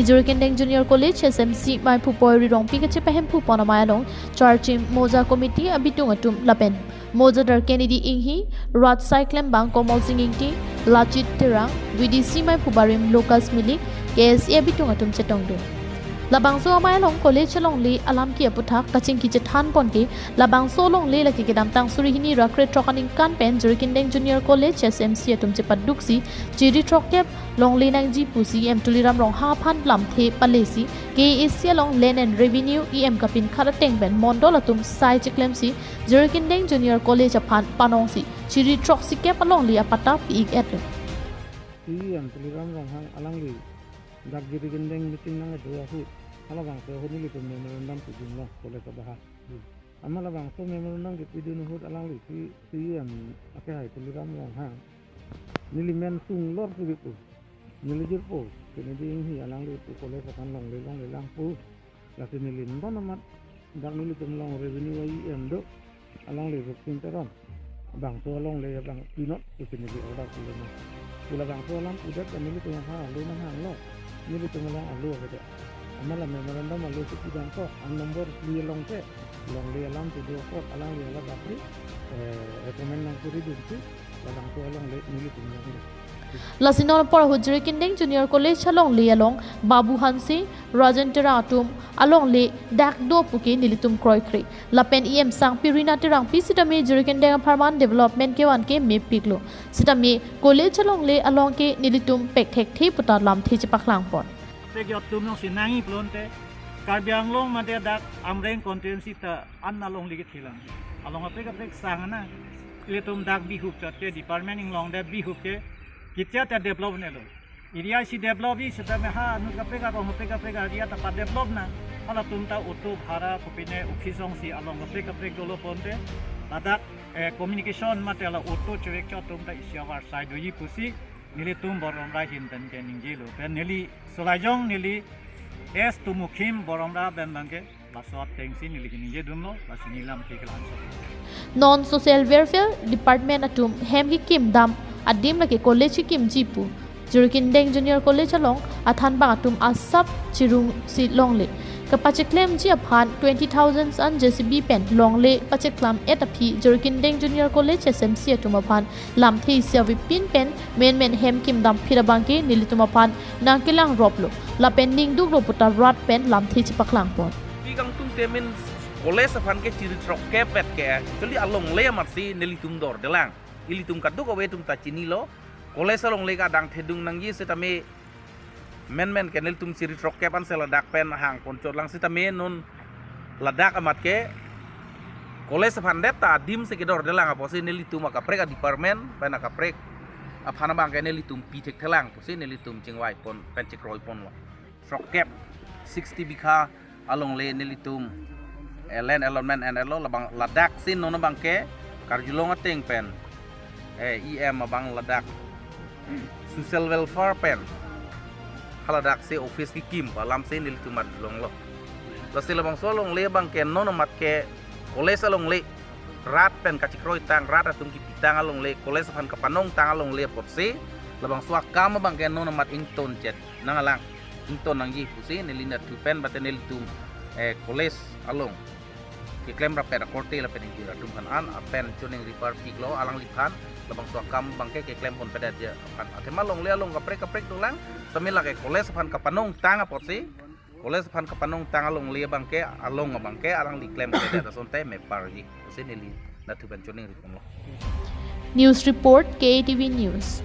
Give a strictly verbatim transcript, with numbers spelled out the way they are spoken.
Jirikindeng Junior College S M C maiphu Poiri Rongpi kachepahemphu pon amei along Charchim Moja Committee abitung atum lapen Moja Darkenidi Inghi, Rat Saiklembang Komol Sing Ingti, Lachit Terang, V D C maiphu barim Lucas Milik, K S A abitung atum chetongdun. Labangso amei along college alongle alam ki aputhak kachingki chethan pon ke, labangso alongle lake kedamtang suri hini ra krethrok aningkan pen Jirikindeng Junior College S M C atum chepaduksi chiri throkkep longle nangji pusi E M Tuliram Ronghang aphan lamthe palesi K A A C along Land and Revenue E M kapinkhat ateng pen mondol atum sai cheklemsi Jirikindeng Junior College aphan panongsi chiri throksikep alongle apatta pi-ik-etlo. E M Tuliram Ronghang alangli dak Jirikindeng meeting nangkedo ahut, halabangso ahut nelitum memorandum pidunlo college abaha. Amat labangso memorandum kepidun ahut alangli si, si E M akehai Tuliram Ronghang neli men sunglor si bipu. Neli jirpo, Kennedy Inghi alangli pu college aphan longle longle lang pu. Lasi neli non amat dak nelitum along revenue E M do, alangli Rupsing Teron. Bangso alongle abang pinot pu si neli order pulo na. Pu labangso alam pudet nelitum aphan alo manghanglo. Nelitum along alo avedet. Amat la memorandum alo si pidun ko, ang number three along ke longle alam kedo apot alangli hala bapri, eh, recommend nangkuri dunsi, labangso alongle nelitum alongle. Lasi non apor ahut Jirikindeng Junior College alongle along Babu Hanse, Rajen Terang atum alongle dak do puke nelitum kroikre. Lapen E M sangpi Rina Terangpi sitame Jirikindeng apharman development kevan ke mepiklo. Sitame college alongle along ke nelitum pekthekthe puta lamthe chepaklang pon. Pegyo atum nangsi nangji pulote Karbi Anglong mate dak Amreng constituency ta an alongle kethelang. Along kaprek kaprek sang ana. Ilitum dak bihup chot ke department inglong de bihup ke ketia ta develop nelo. Area si develop-ji sitame ha anut kaprek arong kaprek kaprek area ta padevelop nang. Halatum ta auto bhara kopine office alongsi along kaprek kaprek dolo ponte. Ladak, eh, communication mate la auto chevek chot atum ta isi avarsai doji pusi nelitum Boromra ahin pen ke ningjelo. Pen neli Solajong neli S Tumukhim Boromra pen abangke laso atengsi neli keningje dunlo, lasi neli lamthe kelang so. Non Social Welfare Department atum hem kekim dam adim lake college kekimji pu Jirikindeng Junior College along athanbang atum asap chirungsi longle kapacheklemji aphan twenty thousand an J C B pen longle pacheklam-et aphi Jirikindeng Junior College S M C atum aphan lamthe isi avepin pen menmen hem kimdam phit abangke nelitum aphan nangkelang roplo lapen ningduklo puta rat pen lamthe chepaklang pon. Pi kangtung temen college aphan ke chiri throkkep vet ke actually alongle amatsi nelitum dordelang. Ilitum kadokave atum ta chinilo. College alongle ke adang thedung nangji sitame menmen ke nelitum chiri throkkep ansi ladak pen hang ponchotlang sitame non ladak amat ke college aphan det ta adim si kedordelang apotsi nelitum akaprek a-department pen akaprek aphan abangke nelitum pi thekthelang pusi nelitum chingvai pon pen chekroi ponlo. Throkkep sixty bigha alongle nelitum, eh, land allotment en-etlo labang ladaksi non abangke karjulong ateng pen, eh, E M abang ladak social welfare pen haladak si office kekim pu alamsi nelitum arjulonglo. Lasi labangso alongle abangke non amat ke college alongle rat pen kachekroitang, rat atum kipitang alongle, college aphan kapanongtang alongle apotsi labangso akam abangke non amat ingtonchet nanglang, ington nangji pusi neli nathu pen bate nelitum, eh, college along keklem rapet akorte lapen ingjir atum aphan an apen choningri parpiklo alangliphan labangso akam abangke keklem ponpedetji aphan. Athema longle along kaprek kaprek dolang, sitame lake college aphan kapanongtang apotsi, college aphan kapanongtang alongle abangke, along abangke alangli klemkledet asonte meparji pusi neli nathu pen choningri ponlo. News report, K A T V News.